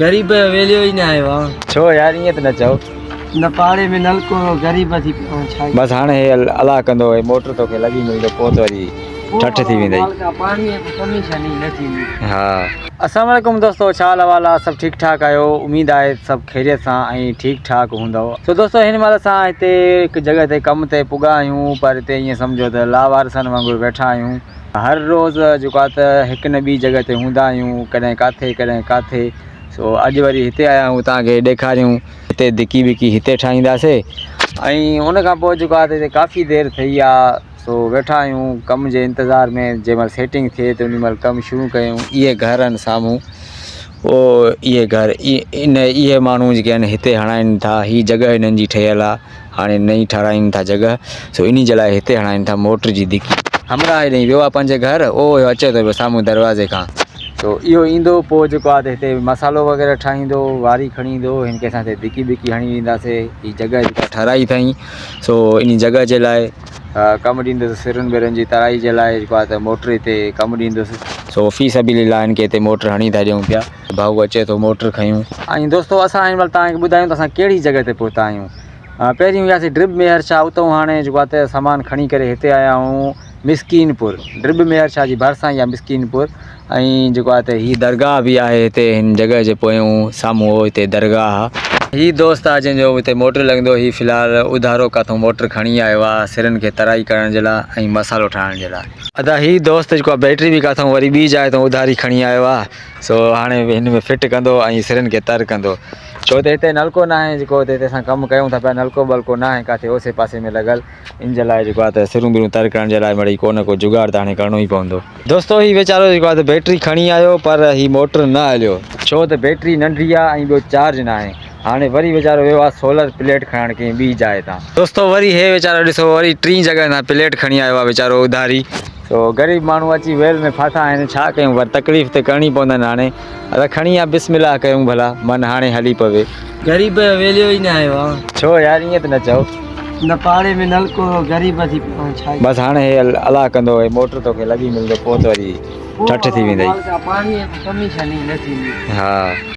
غريب جو ويليو ئي ناهي وا. ڇو يار ائين ته نه چئو. نه پاڙي ۾ نلڪو هو غريب ٿي پيو آهيان ڇا. بس هاڻي هي الله ڪندو هي موٽر توکي لڳي ملندو پوء ته وري ٺٺ ٿي ويندئي. مالڪا پاڻي جي ڪميشن ئي نه ٿيندي. ها. السلام عليڪم دوستو ڇا حال احوال آ سڀ ٺيڪ ٺاڪ آهيو اميد آهي سڀ خيريت سان ۽ ٺيڪ ٺاڪ هوندؤ سو دوستو هن مهل اسان هتي هڪ جڳهه تي ڪم تي پڳا آهيون پر هتي ائين سمجهو ته لاوارثن وانگر ويٺا آهيون هر روز جيڪو آهي ته هڪ نه ٻي جڳهه تي هوندا آهيون ڪڏهن ڪاٿي ڪڏهن ڪاٿي سو اڄ وري هتي آيا آهيون توهان کي ڏيکاريون هتي دڪي وڪي هتي ٺاهينداسي ۽ ان کان پوء جيڪو آهي هتي ڪافي دير ٿي آهي سو ويٺا آهيون ڪم جي انتظار ۾ جنهن مهل سيٽنگ ٿئي ته ان مهل ڪم شروع ڪيون اهي گهر آهن سامهون او اهي گهر ان اهي ماڻهو جيڪي آهن هتي هڻائين ٿا هي جڳهه هنن جي ٺهيل آهي هاڻي نئين ٺهرائين ٿا جڳهه سو انهي جي لاء هتي هڻائين ٿا موٽر جي دڪي. همراهه هيڏانهن ويو آهي پنهنجي گهر او اهو اچي ٿو پيو سامهون دروازي کان سو اهو ايندو پوء جيڪو آهي ته هتي مصالحو وغيره ٺاهيندو واري کڻي ايندو هن کي اسان هتي دڪي ٻڪي هڻي ڏينداسي هي جڳهه جيڪا ٺهرائي اٿائين سو انهي جڳهه جي لاء ڪم ڏيندس سرن برن جي ترائي جي لاء جيڪو آهي ته موٽر هتي ڪم ڏيندس سو في سبيل الله هن کي هتي موٽر هڻي ٿا ڏيون پيا. ڀائو اچي ٿو موٽر کنيون. ۽ دوستو اسان هن مهل توهان کي ٻڌايون ته اسان ڪهڙي جڳهه تي پهتا آهيون پهرين هياسي ڊرب ميهر شاهه اتئون هاڻي جيڪو آهي ته سامان کڻي ڪري هتي آيا آهيون مسڪين پور ڊرب ميهر شاهه جي ڀرسان ئي آهي مسڪين پور ۽ جيڪو آهي ته هي درگاهه به آهي هتي هن جڳهه جي پويون سامهون هتي درگاهه آهي. هي دوست آهي جنهن جو هتي موٽر لڳندو هي في الحال اڌارو ڪاٿون موٽر کڻي آيو آهي سرن کي ترائي ڪرڻ جي لاء ۽ مصالحو ٺاهڻ جي لاء. ادا هي دوست جيڪو آهي بيٽري به ڪاٿون وري ٻي جاء تان اڌاري کڻي آيو آهي. سو هاڻي هن ۾ فٽ ڪندو ۽ سرن کي تر ڪندو ڇو ته هتي نلڪو ناهي جيڪو هتي اسان ڪم ڪيون ٿا پيا نلڪو بلڪو ناهي ڪاٿي اوسي پاسي ۾ لڳل ان جي لاء جيڪو آهي ته سرون برون تر ڪرڻ جي لاء مڙئي ڪو نه ڪو جگاڙ ته هاڻي ڪرڻو ئي پوندو. دوستو هي ويچارو جيڪو آهي ته بيٽري کڻي آيو پر هي موٽر نه هليو ڇو ته بيٽري ننڍي آهي ۽ ٻيو چارج ناهي هاڻي وري ويچارو ويو آهي سولر پليٽ کڻڻ ڪنهن ٻي جاء تان. دوستو وري هي ويچارو ڏسو وري ٽين جڳهه تان پليٽ کڻي آيو آهي ويچارو اڌاري. سو غريب ماڻهو اچي ويل ۾ ڦاٿا آهن ڇا ڪيون پر تڪليف ته ڪرڻي پوندن هاڻي ادا کڻي آ بسم الله ڪيون ڀلا من هاڻي هلي پوي. غريب جو ويليو ئي ناهي وا. ڇو يار ائين ته نه چئو. نه پاڙي ۾ نلڪو هو غريب ٿي پيو آهيان ڇا. بس هاڻي هي الله ڪندو هي موٽر توکي لڳي ملندو پوء ته وري ٺٺ ٿي ويندئي. مالڪا پاڻي جي ڪميشن ئي نه ٿيندي. ها.